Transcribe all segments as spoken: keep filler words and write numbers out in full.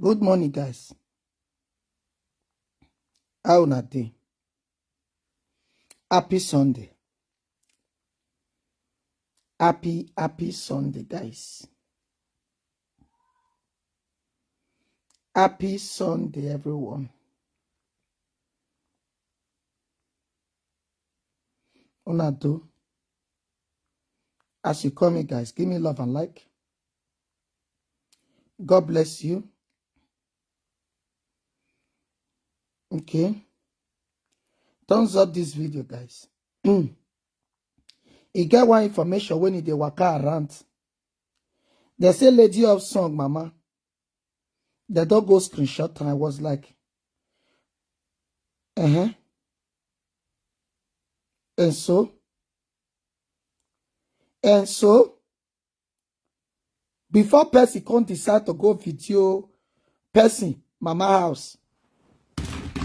Good morning, guys. How una dey? Happy Sunday. Happy, happy Sunday, guys. Happy Sunday, everyone. Una do. As you come in, guys, give me love and like. God bless you. Okay. Thumbs up this video, guys. E get one information when e dey waka around. They say Lady of Song, Mama. They don't go screenshot, and I was like, uh-huh. And so, and so, before person come decide to go video person mama house,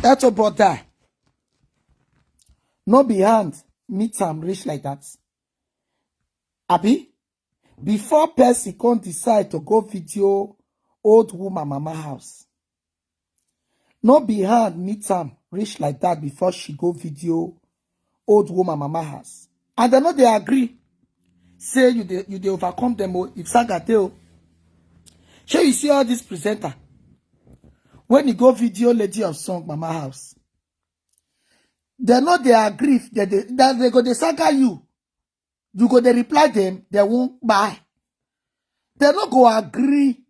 that about die. No be hand meet am reach like that. Abi, before person come decide to go video old woman mama house, no be hand meet am reach like that before she go video old woman mama house. And they no dey agree. Say you dey, you dey overcome them o, if saga dey o. Shey you see all this presenter when e go video Lady of Song mama house? They no dey agree. They dey, they, they go dey saga you. You go dey reply them, they won't buy. They no go agree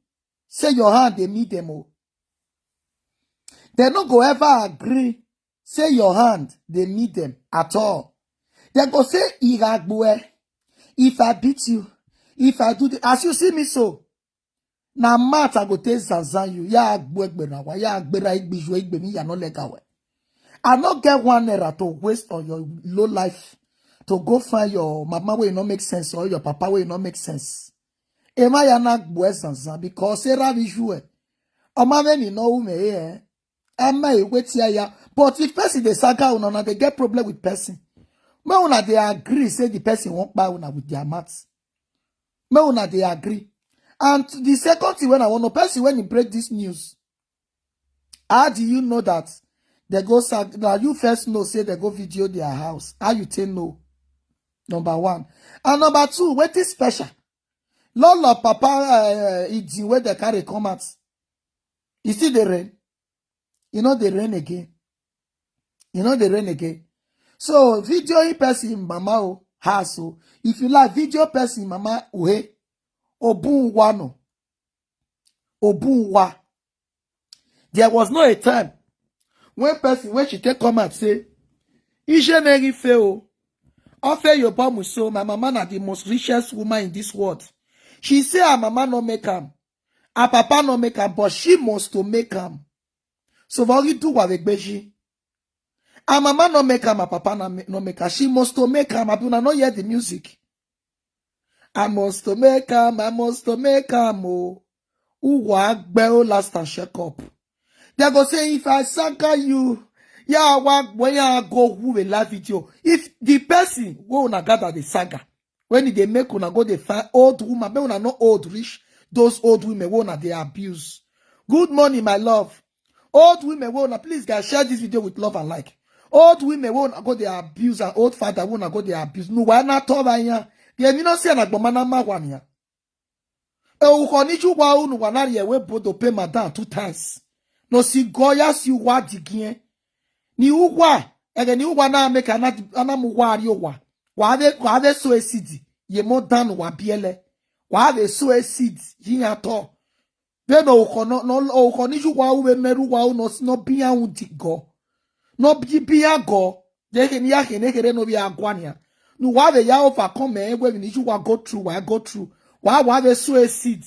say your hand dey meet them o. They no go ever agree say your hand dey meet them at all. They go say, "Iragbue, if I beat you, if I do the, as you see me so, na mat I go take zanzan you." Ya agbu egbe na wa, ya agbera igbijo igbe mi ya no lega we. I no get one naira to waste on your low life to go find your mama wey no make sense or your papa wey no make sense. Ema ya na gbu zanzan because era visual. Oma me ni no ume eh. Ama e wetin ya. But if person dey saga una, una dey get problem with person, make una dey agree say the person won't buy una with their mouth. Make una dey agree. And the second thing when I want know, person when he break this news, how do you know that they go sag? Now you first know say they go video their house. How you take know? Number one. And number two, wetin special? Lolo papa, uh, Idin wey they carry come out. You see the rain? You know the rain again. You know the rain again. So video in person mama o house o. If you like video person mama uhe, obun wa no. Obun wa. There was no a time when person, when she take come out say, "Ije neri fe o. Ofe your bum so, my mama na the most richest woman in this world." She say her mama no make am. Her papa no make am, but she must to make am. So Vori do wa vegbeji. Her mama no make am, her papa no ma-, no make am. She must to make am. Abi una no hear the music. "I must to make am, I must to make am o. Uwa gbe o last and check up." They go say, "If I saga you, ya wa when ya go who a live video." If the person wey una gather the saga, when they make una go dey find old woman, make una no old reach those old women wey una dey abuse. Good morning, my love. Old women wey una, please guys, share this video with love and like. Old women wey una go dey abuse and old father wey una go dey abuse. No wa na to ba yan. Ye mi no say na gboma na ma wa ni ya. E u ko ni ju wa unu wa na ye we bodo pay madam two times. No si go ya si wa digien. Ni u wa, ege ni u wa na make ana, ana mu wa ri o wa. Wa de, wa de so esidi. Ye mo dan wa biele. Wa de so esidi. Yi ya to. Be no u ko no, no, u ko ni ju wa u be meru wa u no, no bi ya u di go. No bi, bi ya go. They can ya can they can no be a guania. No wa be ya overcome eh, we ni ju wa go through, wa go through. Wa wa be so a seed.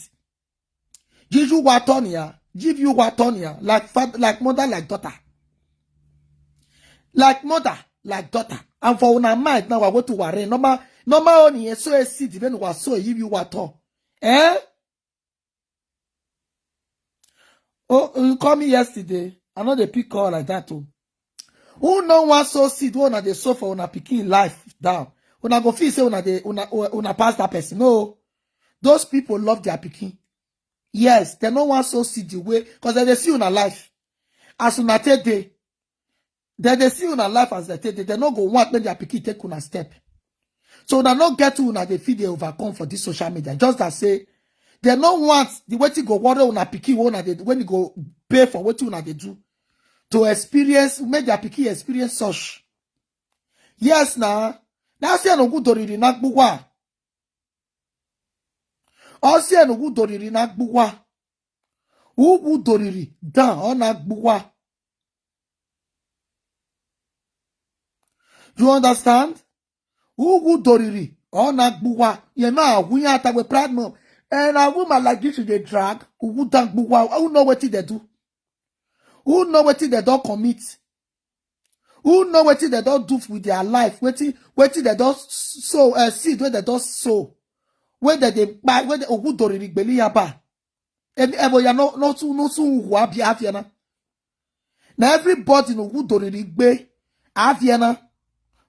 Give you wa turn ya. Give you wa turn ya. Like father, like mother, like daughter. Like mother, like daughter. And for una mind now, I go to worry. Normal, normal only so a seed, even was so give you wa turn. Eh? Oh, you call me yesterday. I know they pick call like that too. Who no one so seed, who na dey so for una pikin life down. Una go feel say una dey, una, una pass that person. No. Those people love their pikin. Yes, they no want so see the way, because they see una life. As una take dey, they, they see una life as they take dey. They no go want make their pikin take una step. So una no get who una dey fit dey overcome for this social media. Just that say, they no want the wetin go worry una pikin wey una dey, when e go pay for wetin una dey do to experience, make their pikin experience such. Yes na, na say no good doriri na gbugwa. Ọ sị na ugwu doriri na gbugwa. Ugwu doriri dan ọ na gbugwa. You understand? Ugwu doriri ọ na gbugwa. You know, we are talking proud mom. And a woman like this with a drag, ugwu dan gbugwa. Who know wetin they do? Who know wetin they don commit? Who know wetin they don do with their life? Wetin, wetin they don s-, sow, uh, seed wey they don sow. Wey they dey buy, wey they, ugwu doriri gbeli yaba. Ebo ya no, no too, no too ugwu abi afia na. Na everybody no ugwu doriri gbe afia na.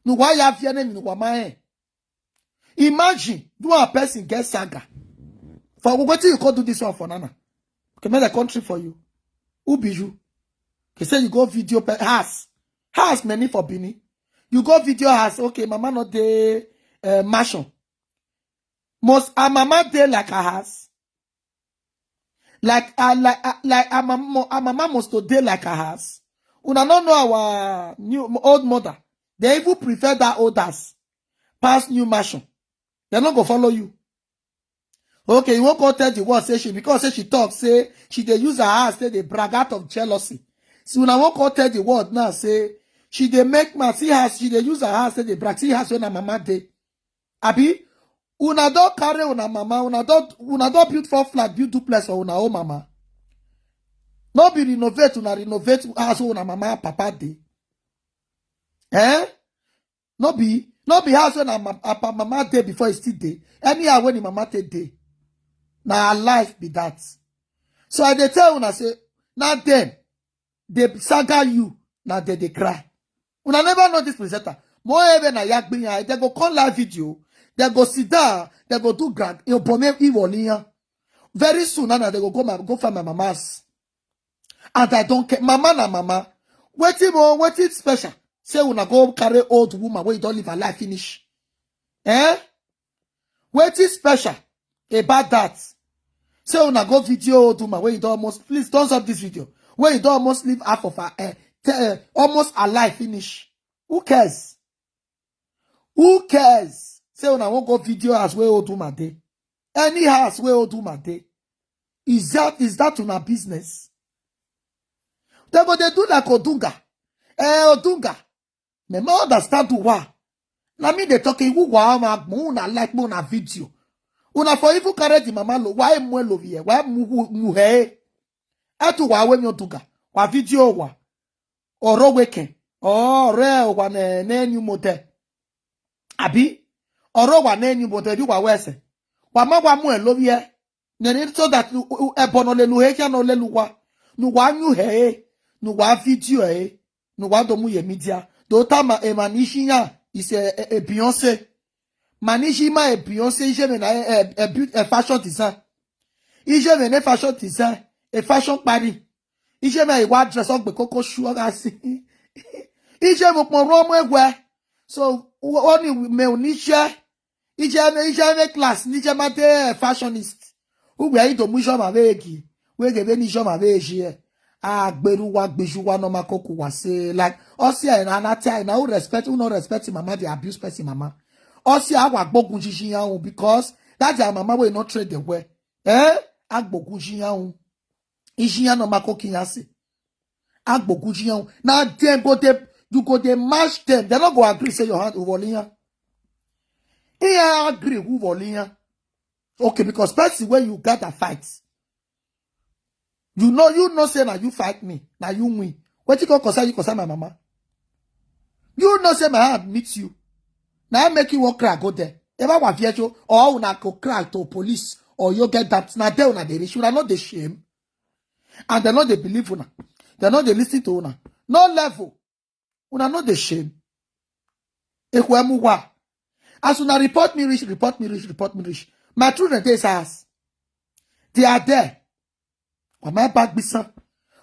No wa ya afia na, no wa ma eh. Imagine, you a person get saga. For wetin you go do this one for nana? Okay, make the country for you. Who be you? They say you go video pe-, house. House many for Benin. You go video house. Okay, mama no dey, uh, mansion. Must a mama dey like a house? Like, uh, like, uh, like a mama, a mama must to dey like a house. Una no know our new, old mother. They even prefer that old house pass new mansion. They no go follow you. Okay, you won't go tell the world say she, because say she talk, say she dey use her house, say they brag out of jealousy. So una won't go tell the world now, say she dey make man see house, she dey use her house, say they brag, see house when her mama dey. Abi, una don carry una mama, una don, una don build four flat, build duplex for una own mama. No be renovate, una renovate house wey una mama and papa dey. Eh? No be, no be house wey na ma-, apa mama dey before e still dey. Anyhow when the mama take dey, na her life be that. So I dey tell una say, na dem dey saga you, na dem dey cry. Una never know this presenter. Mo ebe na yagbinya, they go call live video, they go sit down, they go do grand. You bome iwoliyan. Very soon, now they go go my, go find my mama's. And I don't care. Mama na mama. Wetin mo, wetin special? Say una go carry old woman wey don live her life finish. Eh? Wetin special about that? Say una go video old woman wey don almost, please don't stop this video. Wey don almost live half of her, eh, te-, eh, almost her life finish. Who cares? Who cares? Say una wan go video house wey old woman dey. Any house wey old woman dey. Is that, is that una business? They go dey do like Odunga. Eh, Odunga. Me ma understand why. Na me dey talk, iwu wa ma mo na like mo na video. Una for even carry the mama lo, why mo lo here? Why mu, mu he? Atu wa we mi Odunga. Wa video wa. Oro weken. Oro wa ne, ne new model. Abi? Oro wa ne new model, di wa wese. Wa ma wa mu e lo here. Nene, so that u-, u-, ebo no le lu he, kia no le lu wa. Nu wa new he, nu wa video he, nu wa do mu ye media. Do ta ma e man ishi ya, is a, a, a Beyonce. Man ishi ma e Beyonce, ije me na e, e, e beau-, e fashion design. Ije me ne fashion design, e fashion party. Ije me e wa dress up be koko shu ga si. Ije mo pon ro mo egwe. So, o-, oni me oni share. Ije me, ije me class, ni ije ma de fashionist. Ugbe ido mu ijo ma vegi. Wege be ni ijo ma veji e. Agberu wa, gbeju wa, no ma koku wa se. Like, osi e na, na tia, na who respect, who no respect him mama, dey abuse person mama. Osi a wa gbogun jiji ya o, because that their mama wey no trade the way. Eh? Agbogun jiji ya o. Iji ya no ma koki ya se. Agbogun jiji ya o. Na dem go dey, you go dey match them. They no go agree say your hand over ya. He agree who over ya. Okay, because person wey you gather fight, you know, you know say na you fight me, na you win. Wetin go concern you, concern my mama? You know say my hand meet you. Na I make you wan cry go there. Ever wa viejo, or una go cry to police, or you get that. Na there una dey reach, una no dey shame. And they no dey believe una. They no dey listen to una. No level. Una no dey shame. Ekwemu wa. As una report me reach, report me reach, report me reach. My children dey house. They are there. Why my back be son?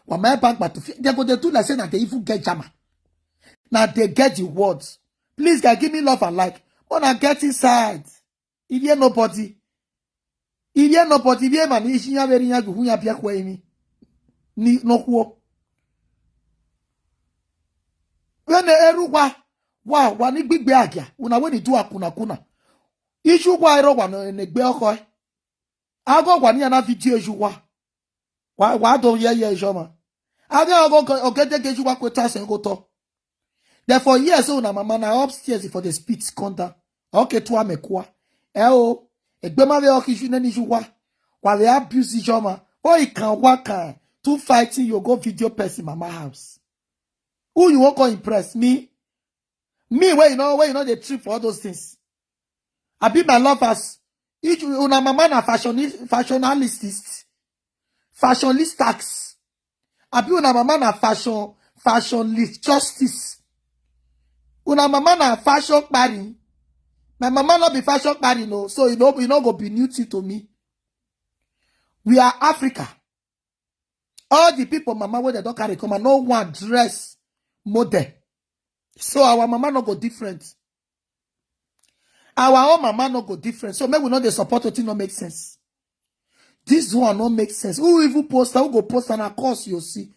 Why my back but to fi-, they go they do like say that they even get jammer. Now they get the words. Please, guys, give me love and like. But I get inside. If you nobody, if you nobody, if you man, if you very young, who you be acquainting me? Ni no kuo. When the eru wa, wa, wa ni gbigbe agia. Una when you do akuna kuna. Issue wa ero wa no negbe oko. Ago wa ni ana video issue wa. Wa, wa do ye ye issue ma. Ago ogo ogede geju wa kweta sen go to. Therefore, yes, so na mama na upstairs for the spit come down. Okay, to amekwa. Eh oh, egbe ma ve oki ju neni ju wa. Wa ve abuse issue ma. Oh, he can work. Two fighting, you go video person mama house. Who you won't go impress? Me? Me, where you know, where you know they trip for all those things. I be my lovers. If you, una mama na fashion, fashionalist, fashionist tax. I be una mama na fashion, fashionist justice. Una mama na fashion party. My mama not be fashion party, no. So you know, you know, go be new thing to me. We are Africa. All the people, mama, where they don't carry come, and no one dress model. So our mama no go different. Our own mama no go different. So make we know they support wetin no make sense. This one no make sense. Who even post am? Who go post am? Na cause you see.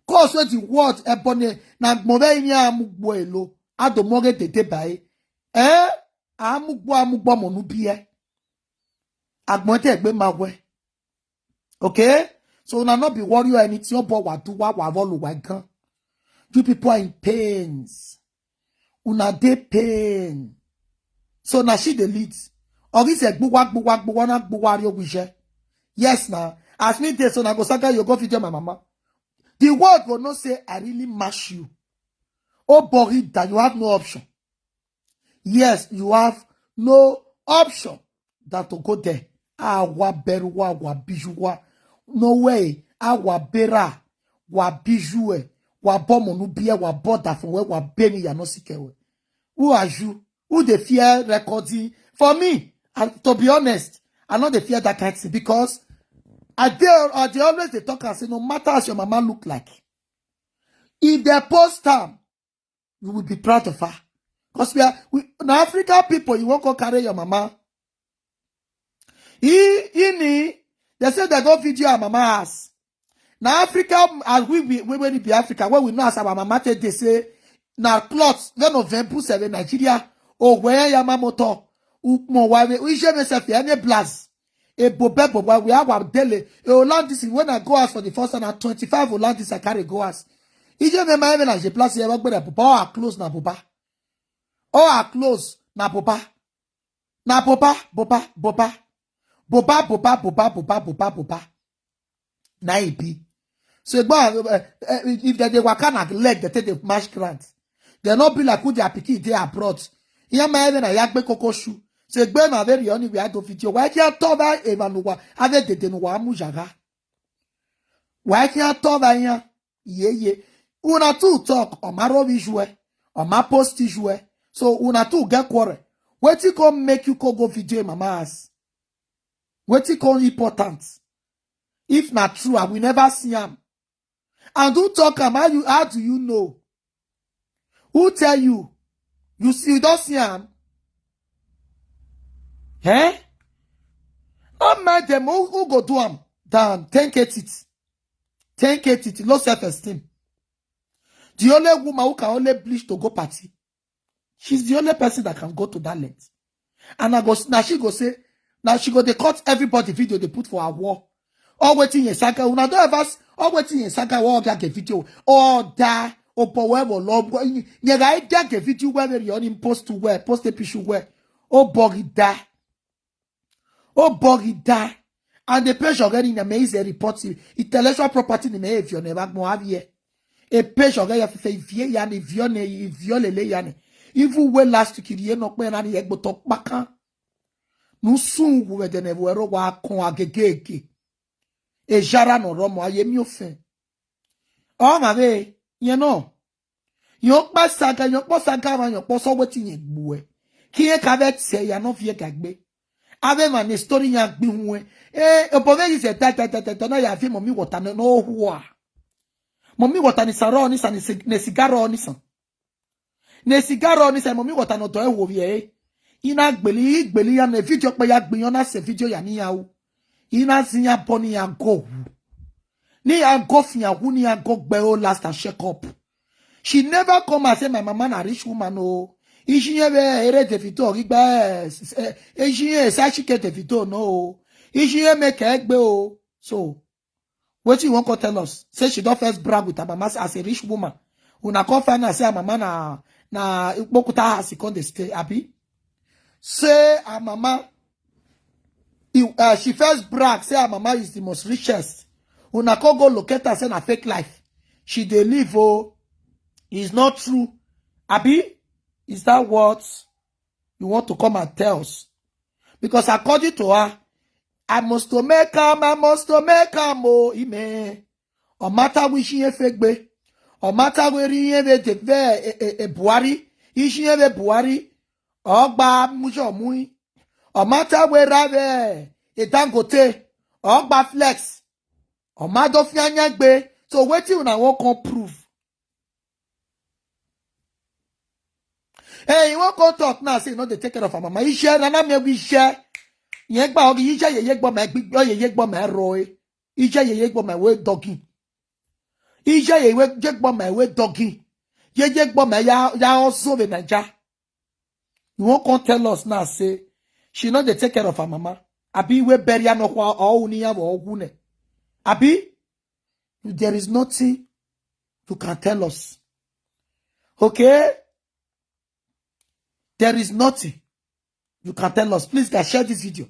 Cause where the word ebony na gbobe ini amugbo elo. Adomoge dede by. Eh? Amugbo amugbo monu bie. Agbon te egbe ma we. Okay? So una no be worry or anything. Obo wa do wa wa volu wa gan. You people are in pains. Una dey pain. So na she dey lead. Or is a gbuwa gbuwa gbuwa na gbuwa rio wije. Yes na. As me dey so na go saga you go video my mama. The world will not say I really mash you. Oh boy, that you have no option. Yes, you have no option than to go there. Awa beruwa, wa bijuwa. No way. Awa bera, wa bijue, wa bomo nubie, wa boda from where wa beni ya no sikewe. Who are you? Who they fear recording? For me, and to be honest, I know they fear that kind of thing because I dey, I dey always they talk and say, no matter as your mama look like, if they post am, you will be proud of her. Because we are, we, na African people, you won't go carry your mama. He, he, ni, they say they go video her mama house. Na Africa, as we, we, we, we be Africa, when we know as our mama take, they say, na cloth, then November seven, Nigeria, oh, where Yamamoto, Ukmo, why we, we share myself, any blast. E bobe bobe, we have our daily. E Hollandis, when I go out for the first time, at twenty-five Hollandis, I carry go out. Ije me my even as a plus, you ever go there, boba, all our clothes na boba. All our clothes na boba. Na boba, boba, boba. Boba, boba, boba, boba, boba, boba. Na e be. So, but, uh, uh, if they, they waka na leg, they take the mash grant. They not be like who their pikin dey abroad. Iya ma even a yagbe koko shoe. So, gbe na very only we had to video. Why can't talk about Evanuwa? Have a dede no wa mujaga. Why can't talk about here? Yeah, yeah. Una two talk, or my rob issue, or my post issue. So, una two get quarrel. Wetin come make you go go video in mama house? Wetin come important? If na true, I will never see am. And who talk am? How you, how do you know? Who tell you? You see, you don't see am? Eh? No mind them. Who, who go do am? Damn, ten K tit. Ten K tit, low self-esteem. The only woman who can only bleach to go party. She's the only person that can go to that length. And I go, now she go say, now she go, they cut everybody video they put for her wall. All waiting in Saka, una don't ever, s-, all waiting in Saka, all get the video. All that, or power, or love, you get the video where you only post to where, post a picture where. Oh, buggy that. Oh, buggy that. And the page already in the maze report, intellectual property in the maze if you never go have here. A page already have to say, if you yani, if you ne, if you lele yani. Even when last week, you know, when I get but talk back. No soon we were the never wa kon agegege. E jara no romo, aye mi ofen. Oh, my way, you know. Yon pa saga, yon pa saga, man, yon pa so wetin yen gbuwe. Ki yen ka ve tse, ya no vie gagbe. Ave ma ne story ya gbihun e. Eh, opo ve yi se ta ta ta ta ta na ya fi mommy water no no hua. Mommy water ni saro ni san ni sig- ni cigar ni san. Ni cigar ni san mommy water no do e wo vi e. Ina gbeli gbeli ya ne video pe ya gbiyan na se video ya ni ya o. Ina si ya bo ni ya go hu. Ni ya go fi ya hu ni ya go gbe o last and check up. She never come and say my mama na rich woman o. Ishiye ve ere Davido gigba eh, eh, ishiye sashike Davido no o. Ishiye make egbe o. So wetin you wan come tell us? Say she don first brag with her mama as a rich woman. Una come find out say her mama na na Ikpokuta house she come dey stay, abi? Say her mama, you, uh, she first brag say her mama is the most richest. Una come go locate her say na fake life she dey live o. It's not true, abi? Is that what you want to come and tell us? Because according to her, I must to make am, I must to make am o ime. O matter which ihe fake gbe, o matter where ihe ve de ve e, e, e Buhari, ishi ihe ve Buhari, o gba mujo mui. O matter where rave e Dangote, o gba flex. O ma do fi anya gbe. So wetin una wan come prove? Hey, you wan come talk now say you no dey take care of her mama. Ije na na me we ije. Yen gba ogi ije ye ye gbo me gbi gbo ye ye gbo me ro e. Ije ye ye gbo me we dogi. Ije ye we je gbo me we dogi. Ye ye gbo me ya ya oso ve Naija. You wan come tell us now say she no dey take care of her mama? Abi we bury her no kwa o uni ya wo ogu ne? Abi there is nothing you can tell us. Okay? There is nothing you can tell us. Please, guys, share this video.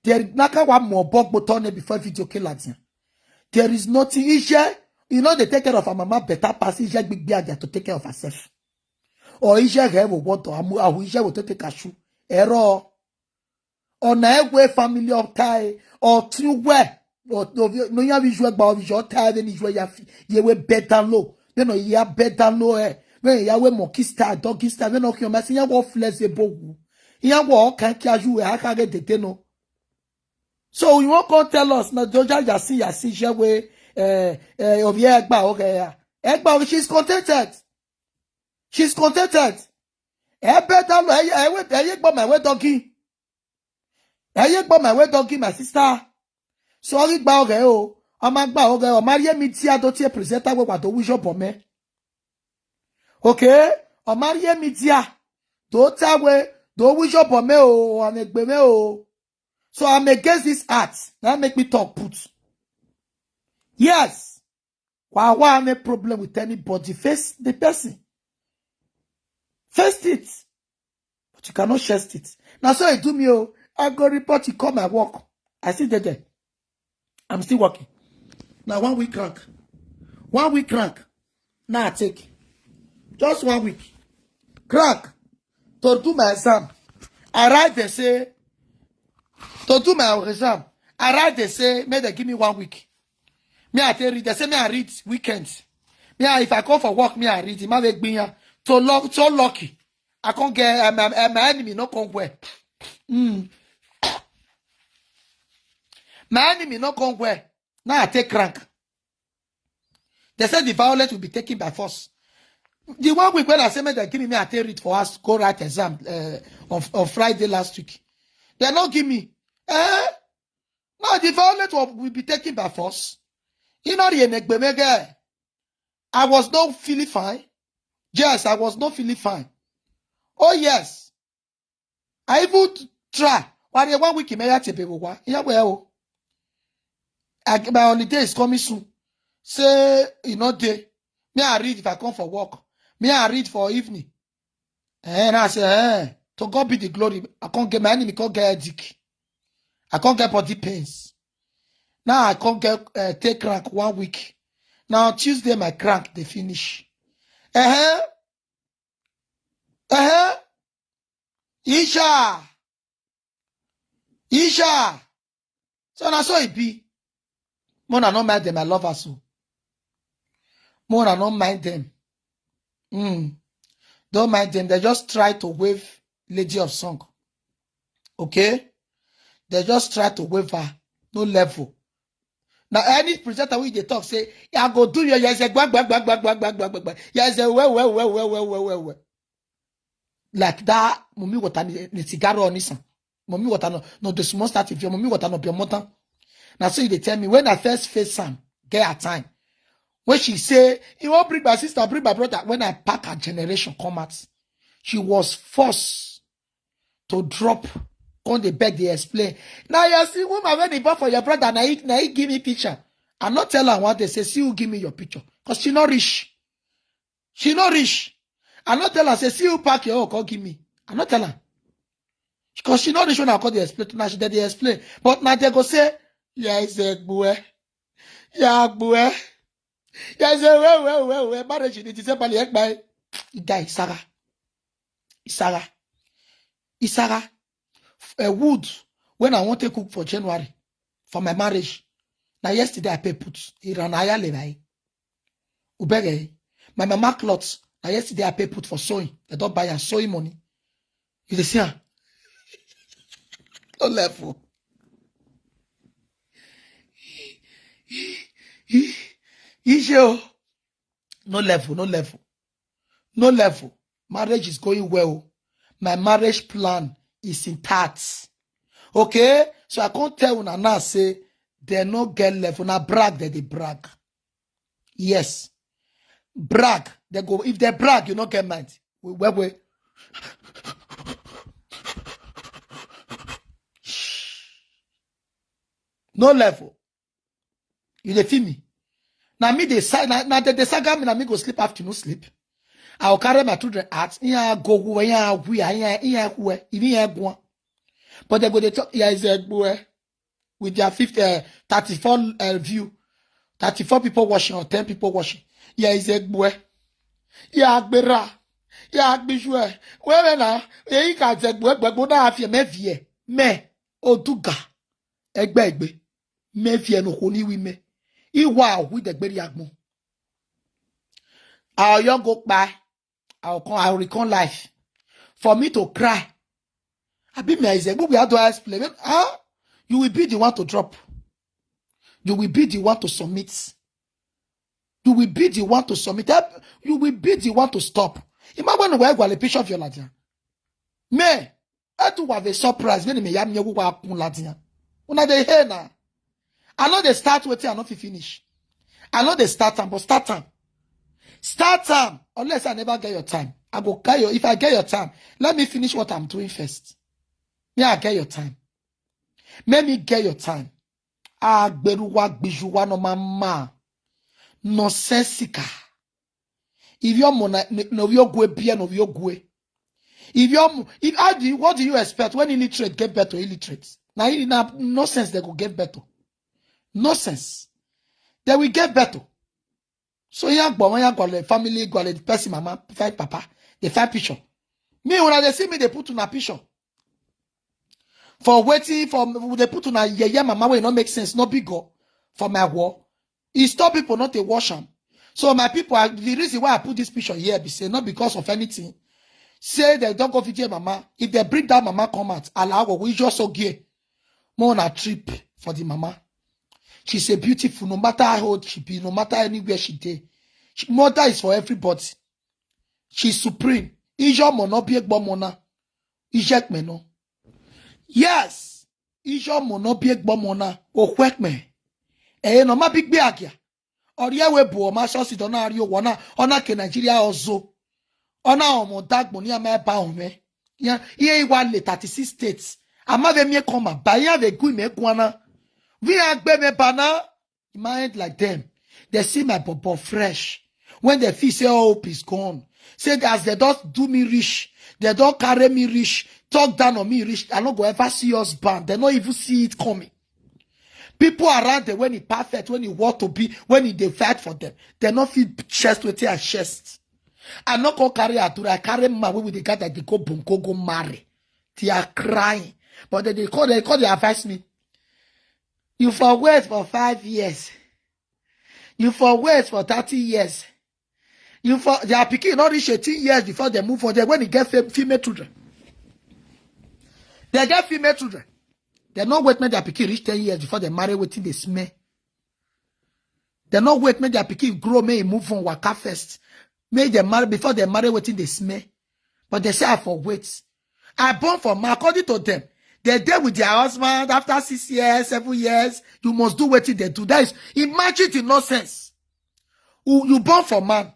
There is naka wa mo bogbo tone before video kill at you. There is nothing. Ije, you know they take care of her mama better pass Ije big bear to take care of herself. Or Ije have a want to amu ahu Ije will take a shoe. Error. Or na egwe family of tie or true where. Or no ya visual gba visual tie then is where ya fi ye we better low. Then no ya better low eh. When ya we monkey style, doggy style, then no kill mess ya go flexible. Ya go all kind casual eh, I can get the no. So you won't come tell us now Joja Yasi Yasi Jewe eh eh of ye Egba okay ya. Egba she's contented. She's contented. E better low eh eh we eh gba my way donkey. Eye gbo my way donkey my sister. Sorry gba oge o. Ama gba oge o. Marie media do tie presenter we wa do wijo bo me. Okay? O Marie media do ta we do wijo bo me o. Ame gbe me o. So I'm against this act. That make me talk put. Yes. Why why any problem with anybody? Face the person. Face it. But you cannot chest it. Now so I do me oh, I go report you come my work. I still did there. I'm still working. Now one week crank. One week crank. Now I take. Just one week. Crank. To do my exam. I write they say to do my exam. I write they say make they give me one week. Me I take read. They say me I read weekends. Me I, if I come for work, me I read. It might be so luck, so lucky. I can't get um, um, um, my enemy not come where. Mm. My enemy not come where. Now I take crank. They said the violence will be taken by force. The one week when I say make they give me, me I take read for us go write exam uh, on, on Friday last week. They not give me. Eh? No, the violence will, will be taken by force. You know the enegbemege. I was not feeling fine. Yes, I was not feeling fine. Oh yes. I even try. Why they one week in Meya Tebe wa? Yeah, well. I, my holiday is coming soon. Say you know day. Me I read if I come for work. Me I read for evening. And I say, eh, to God be the glory. I can't get my enemy can't get headache. I can't get body pains. Now I can't get uh, take crank one week. Now Tuesday my crank they finish. Uh-huh. Uh-huh. Isha. Isha. So na so it be. Mona no mind them, I love her so. Mona no mind them. Mm. Don't mind them. They just try to wave Lady of Song. Okay? They just try to wave her. No level. Now, any presenter wey dey talk say, "I go do your, yes, a gba, gba, gba, gba, gba, gba, gba, gba, gba. Yes, a well, well, well, well, well, well, well, well." Like that, Mummy Water ni, ni cigar or nisan. Mummy Water no, no, the small start if your Mummy Water no be your mother. Now, so they tell me when I first face Sam, get her time. When she say, "You won't bring my sister, bring my brother." When I pack her generation come out, she was forced to drop. Come dey beg, dey explain. "Now you see woman when he bought for your brother, now he, now he give me picture." I not tell her what they say, "See who give me your picture." Because she not rich. She not rich. I not tell her, say, "See who pack your own, come give me." I not tell her. Because she not rich when I call the explain. Now she dey explain. But now they go say, "Yeah, it's a boy. Yeah, boy. Yeah, it's a well, well, well, well. Marriage in December, like my guy, Sarah. Sarah. Sarah. A wood when I want to cook for January for my marriage. Now yesterday I pay put. Iran Ayale, right? Ubege. My mama cloth. Now yesterday I pay put for sewing. They don't buy her sewing money. You dey see her? No level. Issue. No level, no level. No level. Marriage is going well. My marriage plan is intact. Okay? So I can't tell una now say they no get level. Now brag, they dey brag. Yes. Brag. They go, if they brag, you no get mind. We, we, we. No level. You dey feel me? Now me they sa-, now, now they, they saga me, now me go sleep afternoon sleep. I'll carry my children out. Yeah, go who, yeah, who, yeah, yeah, who, even yeah, go. But they go, they talk, yeah, is a boy with their fifty, uh, thirty-four, uh, view, thirty-four people watching or ten people watching. Yeah, is a boy. Yeah, Agbera. Yeah, Agbishwe. Where now? Yeah, you can say, boy, boy, boy, now I feel me fear. Me, Oduga. Egbe, egbe. Me fear no honi wi me. Iwa wi de gberi agbon. I'll young go by. I'll come, I'll recon life. For me to cry. I be me, I say, we have to explain. Huh? You will be the one to drop. You will be the one to submit. You will be the one to submit. Eh, you will be the one to stop. Imagine where you are a picture of your ladia. Me, I do have a surprise. When me yam you wa kun ladia. Una dey hear now. I know they start with, I know fi finish. I know they start am, but start am. Start am. Unless I never get your time. I go carry you. If I get your time, let me finish what I'm doing first. Me, I get your time. Let me get your time. Agberuwa, gbijuwa, no mama. Nonsensical. If your mona, no, no, your gwe, beer, no, your gwe. If your mo-, if, how do you, what do you expect when illiterate get better illiterate? Now, you, now, nonsense, they go get better. Nonsense. They will get better. So, yeah, go, yeah, go, the family, go, the person, mama, find papa, they find picture. Me, when they see me, they put on a picture. For waiting, for, they put on a yeah, yeah, mama, wey no make sense, no big go for my war. It stop people not to wash am. So my people, I, the reason why I put this picture here be say not because of anything. Say they don't go video mama. If they bring that mama come out, allow we just so gay. More on a trip for the mama. She's a beautiful, no matter how old she be, no matter anywhere she dey. She, mother is for everybody. She's supreme. Ijo mo no bi egbo mo na. Ijek me no. Yes. Ijo mo no bi egbo mo na. Okwek me. Eh, no ma big be agia. Ori ewe bu o ma so si do na ari owo na. Ona ke Nigeria ozo. Ona omo dagbo ni ama ba o me. Ya, iye iwa le thirty-six states. Ama ve mi e koma. Ba ya ve gui me guana. Vi agbe me bana. Mind like them. They see my bobo fresh. When they feel say all hope is gone. Say that as they don't do me rich, they don't carry me rich, talk down on me rich, I no go ever see husband. They no even see it coming. People around them, when he perfect, when he want to be, when he dey fight for them, they no feel chest with their chest. I no go carry Adura, I carry man wey we dey gather, they go bongo, go marry. They are crying. But they, they call, they call, they advise me. You for wait for five years. You for wait for thirty years. You for, their pikin not reach eighteen years before they move for there when they get fem-, female children. They get female children. Dem no wait make their pikin reach ten years before dem marry wetin dey smell. Dem no wait make their pikin grow, make e move on, waka first. Make dem marry before dem marry wetin dey smell. But dem say I for wait. I born for man, according to dem. Dem dey with their husband after six years, seven years. You must do wetin dem do. That is, imagine the nonsense. You, you born for man.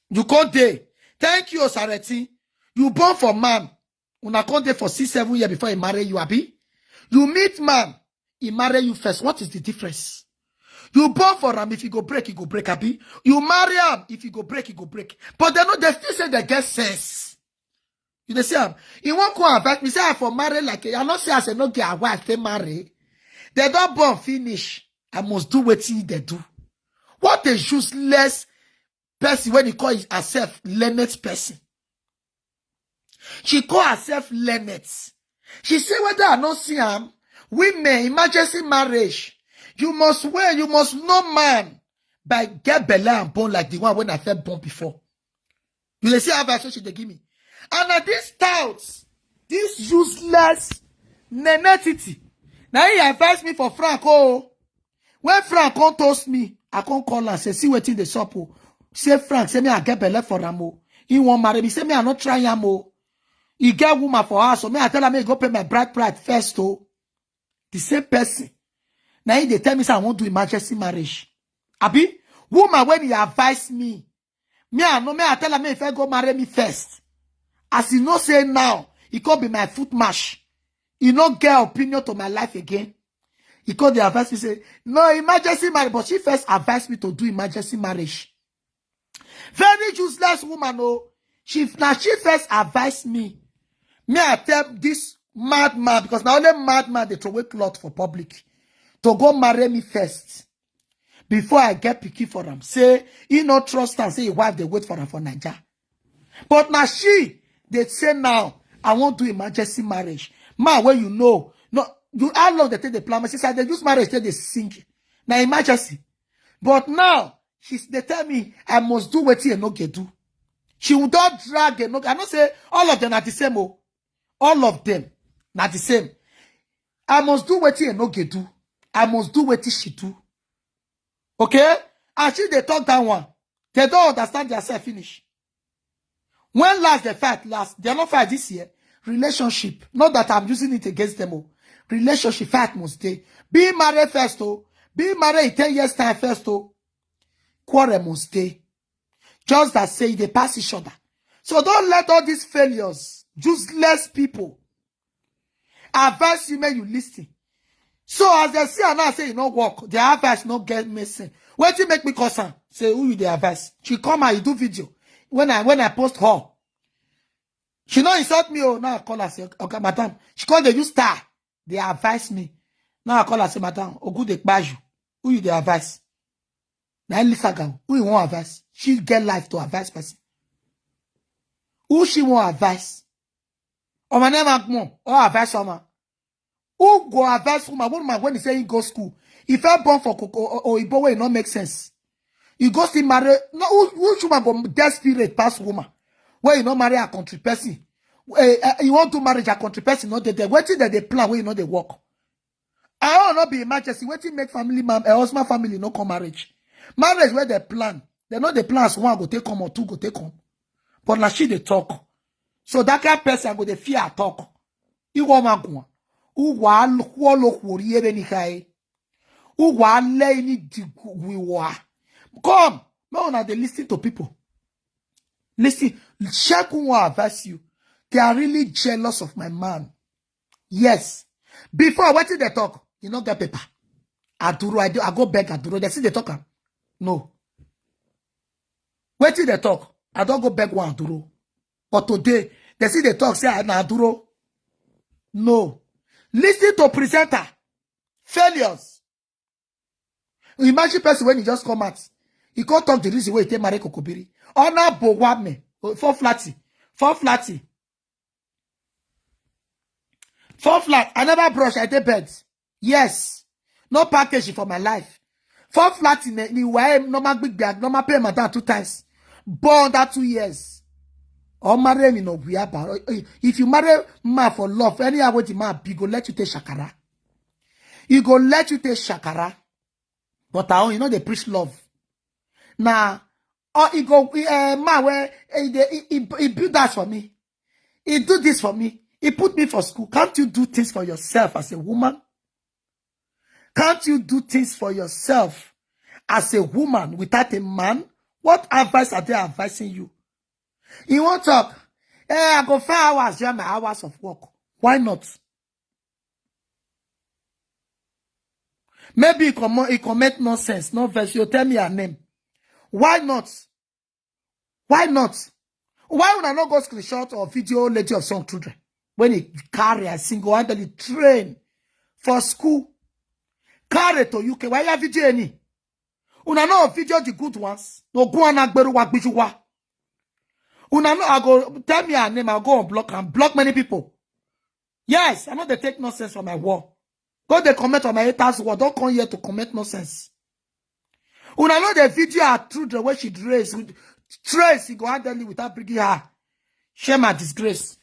You come dey. Thank you, Osareti. You born for man. Una come dey for six, seven years before he marry you, abi? You meet man, he marry you first. What is the difference? You born for am, if he go break, he go break, abi? You marry am, if he go break, he go break. But dem no, dem still say dem get sense. You dey see am? He wan come advise me, say I for marry like a, I no say as I no get a wife, they marry. Dem don born finish. I must do wetin dem do. What a useless person when he call herself learned person. She call herself learned. She say whether I no see am, women, emergency marriage. You must wear, you must know man by get belle and born like the one when I first born before. You dey see how advice she dey give me? And na this tout, this useless nenetity, na he advise me for Frank o. When Frank come toast me, I come call am, say, "See wetin dey sup o." Say, "Frank, say me I get belle for am o. He wan marry me. Say me I no try am o. He get woman for house, so me I tell am make he go pay my bride price first o." The same person, na he dey tell me say I wan do emergency marriage. Abi, woman when he advise me, me I know, me I tell am make he first go marry me first. As he know say now, he come be my foot mash. He no get opinion to my life again. He come dey advise me say, "No, emergency marriage," but she first advised me to do emergency marriage. Very useless woman o. She, na she first advise me. Me I tell this madman, because na only madman dey throway cloth for public, to go marry me first before I get pikin for am. Say he no trust am, say his wife dey wait for am for Naija. But na she dey say now, "I wan do emergency marriage." Man wey you know, no, you, how long dem take dey plan? She say, "I dey use marriage take dey sing." Na emergency. But now, she dey tell me I must do wetin Enoge do. She will don drag Enoge. I know say all of them are the same o. All of them na the same. I must do wetin Enoge do. I must do wetin she do. Okay? And she dey talk that one. Dem don understand theirself finish. When last dem fight last? Dem no fight this year. Relationship. Not that I'm using it against them o. Relationship, fight must dey. Be married first o. Be married in ten years time first o. Quarrel must dey. Just that say they pass each other. So don't let all these failures, useless people, advise you, make you listen. So as dem see am now say e no work, their advice no get missing. Wetin make me call am? Say, "Who you dey advise?" She come and you do video. When I, when I post her, she no insult me o. Now I call her say, "Okay, madam." She come dey use star dey advise me. Now I call her say, "Madam, Ogu dey kpai you. Who you dey advise?" Na Lisa Gao, who you wan advise? She get life to advise person. Who she wan advise? Omo, never more or advise someone. Who go advise woman? Woman when he say he go school, if I born for koko or, or Igbo way, no make sense. You go still marry. No, who, who woman go desperate pass woman? When you no marry a country person, eh, eh, you want to marriage a country person, not there. Wetin dem dey plan when you no dey work? I don't know be emergency. Wetin make family man, a husband family no come marriage? Marriage where they plan, they know the plans one go take come or two go take come. But na she dey talk. So that kind person go dey fear talk. Iwo magwa. Uwa lo kwori ebe ni kai. Uwa le ni di gwiwa. Come, no, una dey listen to people. Listen, check who wan advise you. They are really jealous of my man. Yes. Before, wetin dem talk? You no get paper. Aduro, I, do, I go beg Aduro. Dem still dey talk am. No. Wetin dem talk? I don go beg one Aduro. But today, dem still dey talk say, "Ah, na Aduro." No. Listen to presenter. Failures. Imagine person when he just come out. He come talk the reason why he take marry Kokobiri. Ona Bowame. Four flatty. Four flatty. Four flat. I never brush. I dey bed. Yes. No package for my life. Four flat in the way normal big bag, normal pay madam two times. Born that two years. Or marry me no we about. If you marry man for love, anyhow wey the man be go let you take shakara. He go let you take shakara. But I own, you know they preach love. Now, or he go uh, man where he, dey- he, he, he build that for me. He do this for me. He put me for school. Can't you do things for yourself as a woman? Can't you do things for yourself as a woman without a man? What advice are they advising you? You won't talk. Eh, I go five hours, yeah, my hours of work. Why not? Maybe he comment, he comment nonsense, no verse. You tell me her name. Why not? Why not? Why would I not go screenshot or video Lady of Song Children? When he carry a single handedly train for school, carry to U K. Why you video any? Una no video the good ones. No go and agberu wa gbiju wa. Una no, I go tell me her name. I'll go and block and block many people. Yes, I know they take nonsense from my wall. Go they comment on my haters wall. Don't come here to comment nonsense. Una know the video her children where she trace with trace he go handle it without bringing her. Shame and disgrace.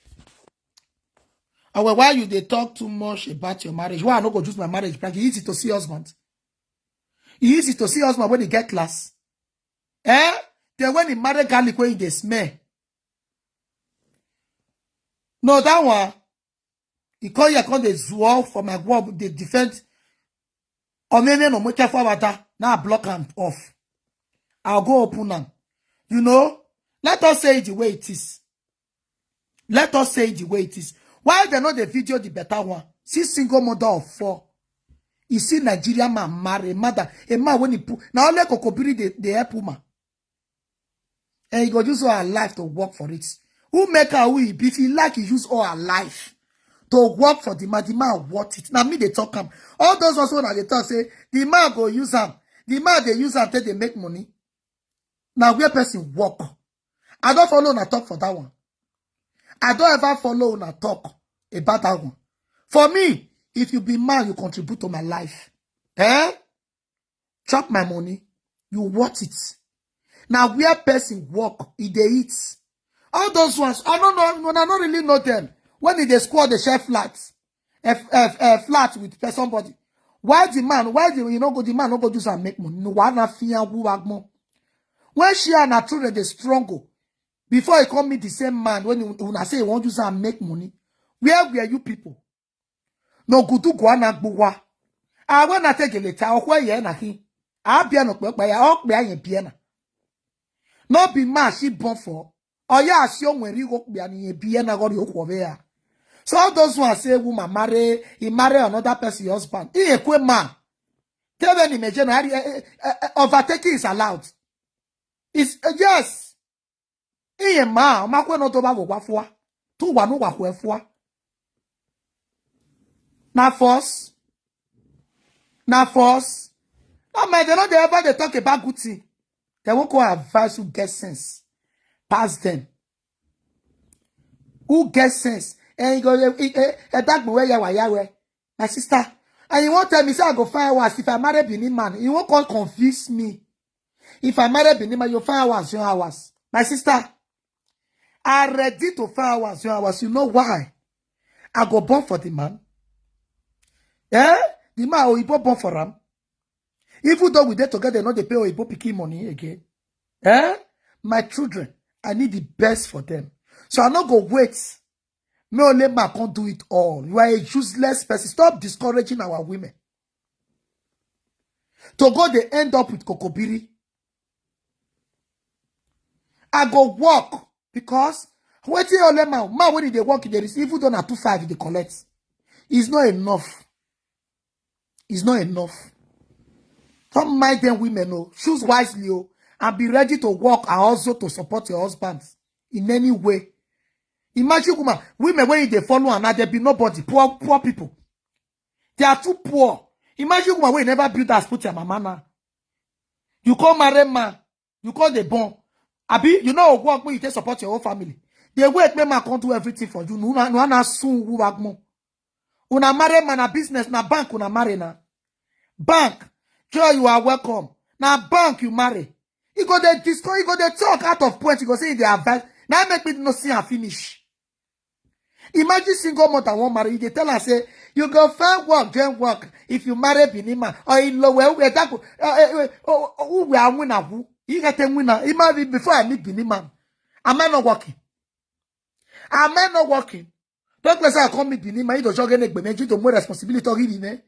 And well, why you they talk too much about your marriage? Why I no go choose my marriage? Because easy to see husband. Easy to see husband when he get class. Eh? Then when he marry garlic when he dey smell. No, that one. He come here, come dey zuo for my wall, dey defend. Omeme no mucha for water. Now I block am off. I'll go open am. You know, let us say it the way it is. Let us say it the way it is. Why they know the video the better one? See single mother of four. You see Nigerian man marry mother, a man when he put now only kokobiri they, they help woman. And he go use all her life to work for it. Who make her who he be? If he like, he use all her life to work for the man. The man want it. Now me they talk am. All those also now they talk say the man go use am. The man they use am till they make money. Now where person work? I don't follow una talk for that one. I don't ever follow una talk about that one. For me, if you be man, you contribute to my life. Eh? Chop my money. You want it. Now where person work, he dey eat. All those ones, I don't know. When I don't really know them. When they squad, they share flat, a, a, a flat with somebody. Why the man? Why the you know go? The man no go do some make money. No, why not fear who agmo? When she and her children they struggle before he come meet the same man when he, when I say he want use and make money. Where were you people? No gudu go na gbuwa. I when I take a letter or where you na he. I be no kpe ya or kpe ya be na. No be man she born for. Or ya asio when you go be an ye be na go you over ya. So all those who are say woman marry, he marry another person husband. He a quick man. Tell them imagine eh, eh, eh, eh, overtaking is allowed. It's uh, yes. Iye ma, ma kwe no to ba wo wa fua. Tu wa no wa kwe fua. Na force. Na force. No man, they no dey ever dey talk about good thing. They won't go advise who get sense. Pass them. Who get sense? And you go, eh, eh, eh, that be where yawa yawa. My sister. And you won't tell me, say I go find hours. If I marry Benin man, you won't come convince me. If I marry Benin man, you find hours, your hours. My sister, I ready to find hours, your hours. You know why? I go born for the man. Eh? The man Oyibo born for am. Even though we dey together, no dey pay Oyibo pikin money again. Eh? My children, I need the best for them. So I no go wait. Me only man can't do it all. You are a useless person. Stop discouraging our women. To go, they end up with kokobiri. I go work because wetin only man, man when they work, they receive even though na two five they collect. It's not enough. It's not enough. Don't mind them women, oh. Choose wisely, oh, and be ready to work and also to support your husband in any way. Imagine woman, women when they follow and now they be nobody, poor, poor people. They are too poor. Imagine woman when never build house, put your mama now. You come marry man, you call the born. Abi, you know work when you take support your whole family. The way make man can't do everything for you. No, no, no, no, soon who work more. Una marry man, a business, na bank, una marry na. Bank, sure you are welcome. Na bank you marry. You go they discuss, you go they talk out of point. You go say they advise. Now make me no see her finish. Imagine single mother wan marry, you dey tell her say you go find work, join work. If you marry Benin man, or in low well, well, that go, uh, uh, uh, oh, oh, who we are winner who? You get a winner. Imagine before I meet Benin man, am I not working? Am I not working? Don't let's say I come meet Benin man. You don't jog any man. You don't more responsibility already, ne?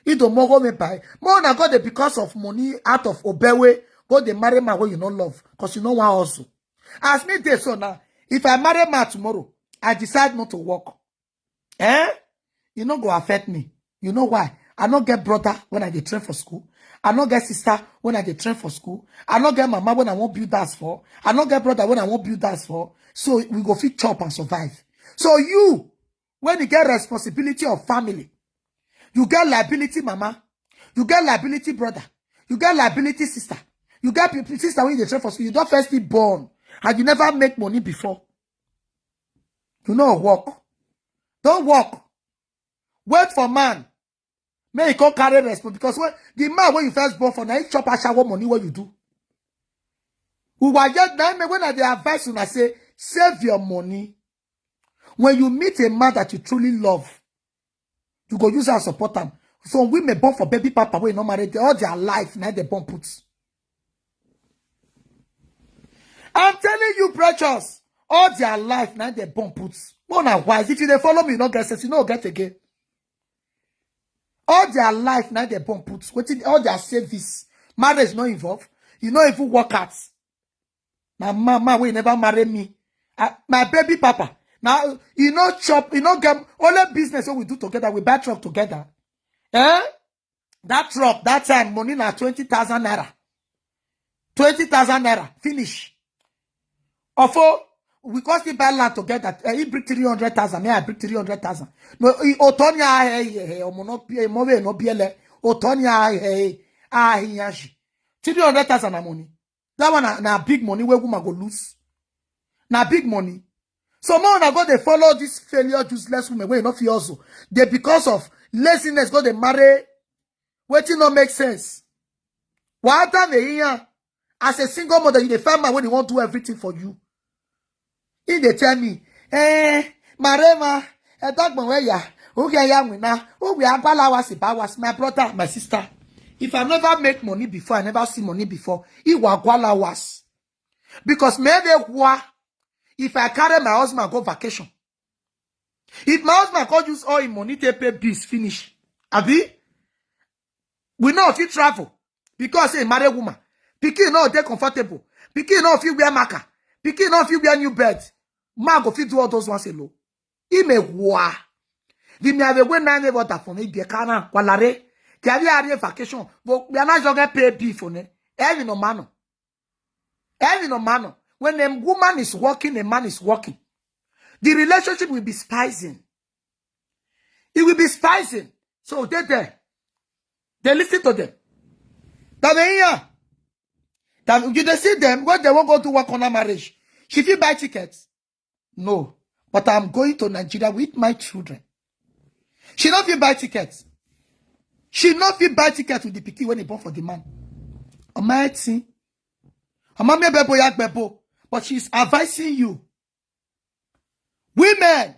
You don't more go me buy. More na God dey because of money out of obewe. Go dey marry man wey you no love, cause you no wan hustle. As me dey so now, if I marry man tomorrow, I decide not to work. Eh? E no go affect me. You know why? I no get brother when I dey train for school. I no get sister when I dey train for school. I no get mama when I wan build house for. I no get brother when I wan build house for. So we go fit chop and survive. So you, when you get responsibility of family, you get liability mama, you get liability brother, you get liability sister, you get pe-, pe-, sister wey you dey train for school, you don first still born, and you never make money before. You no work. Don't work. Wait for man. Make he come carry response, because when the man wey you first born for, na he chop ashawo money wey you do. Uwa yet na me when I dey advise una say, save your money. When you meet a man that you truly love, you go use and support am. Some women born for baby papa wey no marry, they, all their life na they born put. I'm telling you, precious, all their life na they born put. More na wise. If you dey follow me, you no get sense, you no get again. All their life na they born put. Wetin all their service, marriage no involve. You no even work at. Na mama wey never marry me. Ah, my baby papa. Now you no chop, you no get only business wey we do together. We buy truck together. Eh? That truck that time money na twenty thousand naira. Twenty thousand naira finish. Ofo, we come still buy land together. Eh, he bring three hundred thousand, me I bring three hundred thousand. No, he, Otonya, eh, eh, eh, omo no pie, mo we no biele. Otonya, eh, eh, ah, he yashi. Three hundred thousand na money. That one na, na big money wey woman go lose. Na big money. So more na go dey follow this failure, useless women wey no fit hustle. They, because of laziness, go dey marry wetin no make sense. Why time dey here? As a single mother, you dey find man wey dey wan do everything for you. He dey tell me, eh, Marema, eh, dog man, where ya? Who get ya win now? Who we are Gwala was about was my brother, my sister. If I never make money before, I never see money before. He was Gwala was. Because maybe why, if I carry my husband go vacation, if my husband go use all his money to pay bills finish, abi, we no fit travel because say married woman, pikin no dey comfortable, pikin no fit wear marker, pikin no fit wear new bed. Man go fit do all those ones alone. He may war. The me have a way nine never that for me be a kana walare. Carry a vacation, but we are not going to pay bill for ne. Every no man. Every no man. When a woman is working, a man is working. The relationship will be spicing. It will be spicing. So they there. They listen to them. That they here. That you dey see them when they won't go to work on a marriage. She fit buy tickets. No. But I'm going to Nigeria with my children. She no fit buy tickets. She no fit buy tickets with the pikin when he born for the man. Almighty. Ama me bebo ya bebo. But she's advising you. Women,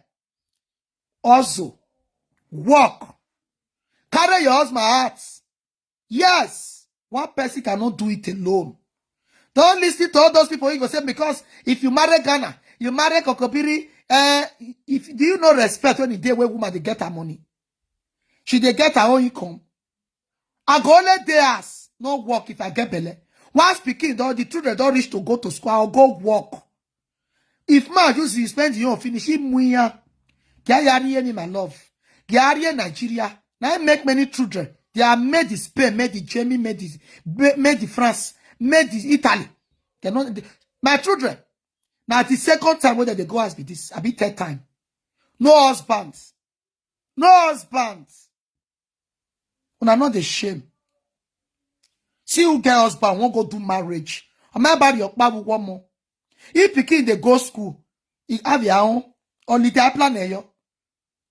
also, work. Carry your husband out. Yes, one person cannot do it alone. Don't listen to all those people who go say, because if you marry Ghana, you marry Kokobiri, eh, if, do you know respect when the day where woman they get her money? She they get her own income. I go only dey house, no work if I get belle. Once pikin don, the children don reach to go to school, I'll go work. If man use you spend your own finish, him muya. Gary me, my love. Gary Nigeria. Now I make many children. They are made in Spain, made in Germany, made in, made in France, made in Italy. They're not, they, my children. Now the second time whether they go as be this, I be third time. No husbands. No husbands. Una no dey shame. See who get husband, won't go do marriage. Am I about your babu one more? If pikin dey go school, he have your own holiday plan. Eyo,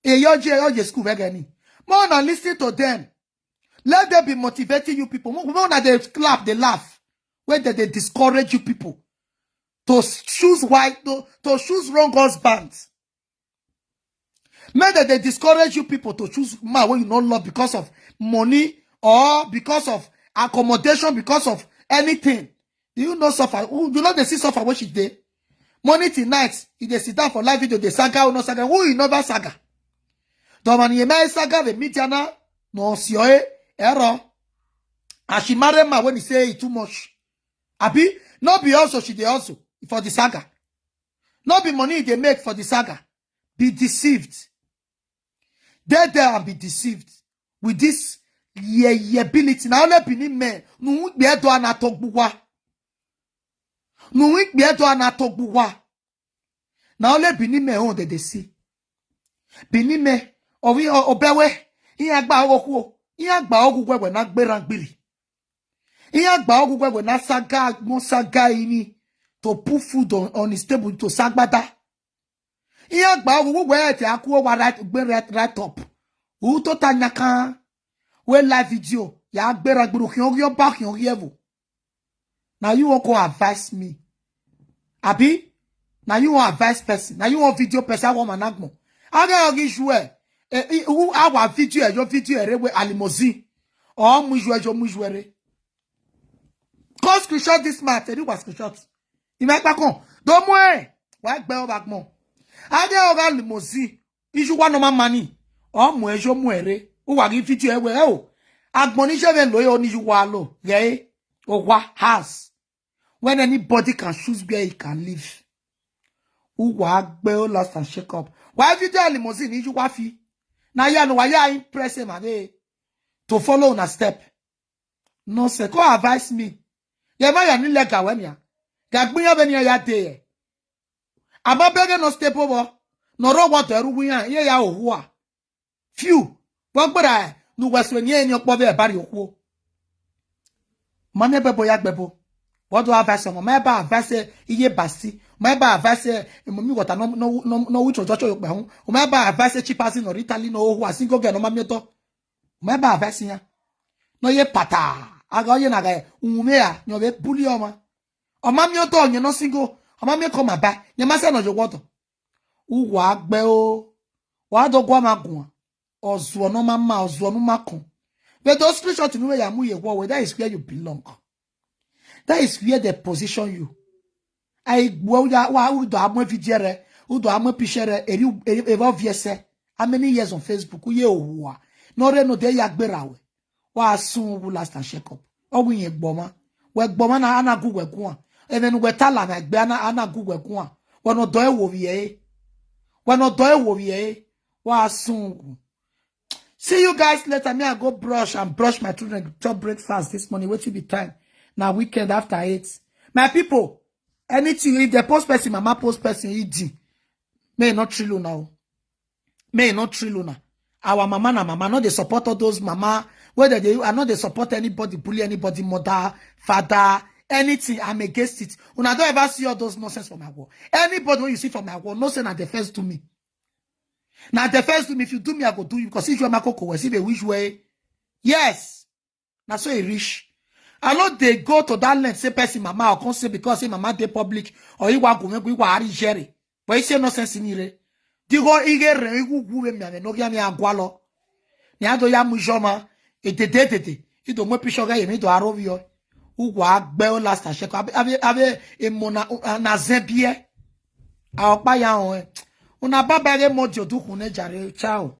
eyo je, eyo je school very any. More na listen to them. Let them be motivating you people. More na they clap, they laugh. When they, they discourage you people. to choose why to, to choose wrong husband. Make dem dey discourage you people to choose man wey you no love because of money or because of accommodation, because of anything. Do you know suffer? You know they see suffer wey she dey. Morning till night, you dey sit down for live video, dey saga or no saga. Who you never saga? Domani yeme saga the media na no sioe error. And she marry man when he say it too much. Abi, no be also she dey also for the saga. No be money they make for the saga. Be deceived. Dey there and be deceived with this yeyeability. Na only Benin men. No we be do anatogbuwa. No we be do anatogbuwa. Na only Benin men on the dey see. Benin men. Owi obewe. Ihe agba oku. Ihe agba oku gwe na gbera gbiri. Ihe agba oku gwe na saga mo saga ini to put food on, on his table to sagbada. Ihe agba oku gwe te akuo wa right gbe right, right up. U to tanyaka we live video ya gbera gburu kion yo ba kion yevo. Now you won't go advise me. Abi? Now you want advice person. Now you want video person. I want management. I got this way. Eh, eh, who our video, eh, your video, eh, we alimozi. Or mujwe, your mujwere. Go screenshot this man. Tell you what screenshot. You make back on. Don't move. Why bell back more? I get over limousine. Issue one normal money. Or mujwe muere. Who are giving video away? Oh, agbonije ve lo yo ni ju wa lo. Gay. Or what house? When anybody can choose where he can live. Who wa gbeo last and shake up? Why if you tell limousine, you wafi? Now you know why you are impressing my day to follow on a step. No, sir, come advise me. Yeah, man, you need lega when ya. Gagbinya when ya ya day. Ama bege no step over. No ro what the ruwian. Yeah, ya owa. Few. What but I? No was when ye in your poverty body. Mane bebo ya bebo. What do I advise someone? My ba advise eh, iye basi. My ba advise eh, mami water no no no no which ojo yo gba hun. My ba advise eh, cheap as in or Italy no who a single girl no mami to. My ba advise ya. No ye pata. Aga ye na ga ume ya nyo be bully oma. O mami to nye no single. O mami come aba. Nye ma se no yo water. Uwa gbe o. Wa do gwa ma gwa. Ozuo no mama, ozuo no makon. But those screenshot ni we ya mu ye wo, that is where you belong. That is where they position you. I gbo ya wa udo amwe video re, udo amwe picture re, eri eri evo viese. How many years on Facebook? Ye owa. No re no de ya gbera we. Wa sun wu last and check up. O wi yen gboma. We gboma na ana gu we gun. Even we tala na gbe ana ana gu we gun. We no do e wo wi e. We no do e wo wi e. Wa sun wu. See you guys later. Me, I go brush and brush my children. Chop breakfast this morning. Wait till be time. Now weekend after eight. My people, anything if they post person, mama post person, E D. May not trill now. May not trill now. Our mama na mama, not they support all those mama. Whether they are not they support anybody, bully anybody, mother, father, anything. I'm against it. When I don't ever see all those nonsense for my world. Anybody when you see for my world, no say na defense to me. Now defense to me. If you do me, I go do you. Because if you are my coco, see the which way. Yes. Now so he rich. I know they go to that length, say person mama or come say because say mama dey public or he wa go make we wa ari jere. But he say nonsense in ire. Di go ige re igu gu we mi ame no ya mi agwalo. Ni ado ya mujoma. E de de de de. Ido mo pisho ga yemi do arovio. Ugwa gbe o last and check. Ave ave ave e mona na zebie. A opa ya on. Una baba ge mo di odukun ne jare. Ciao.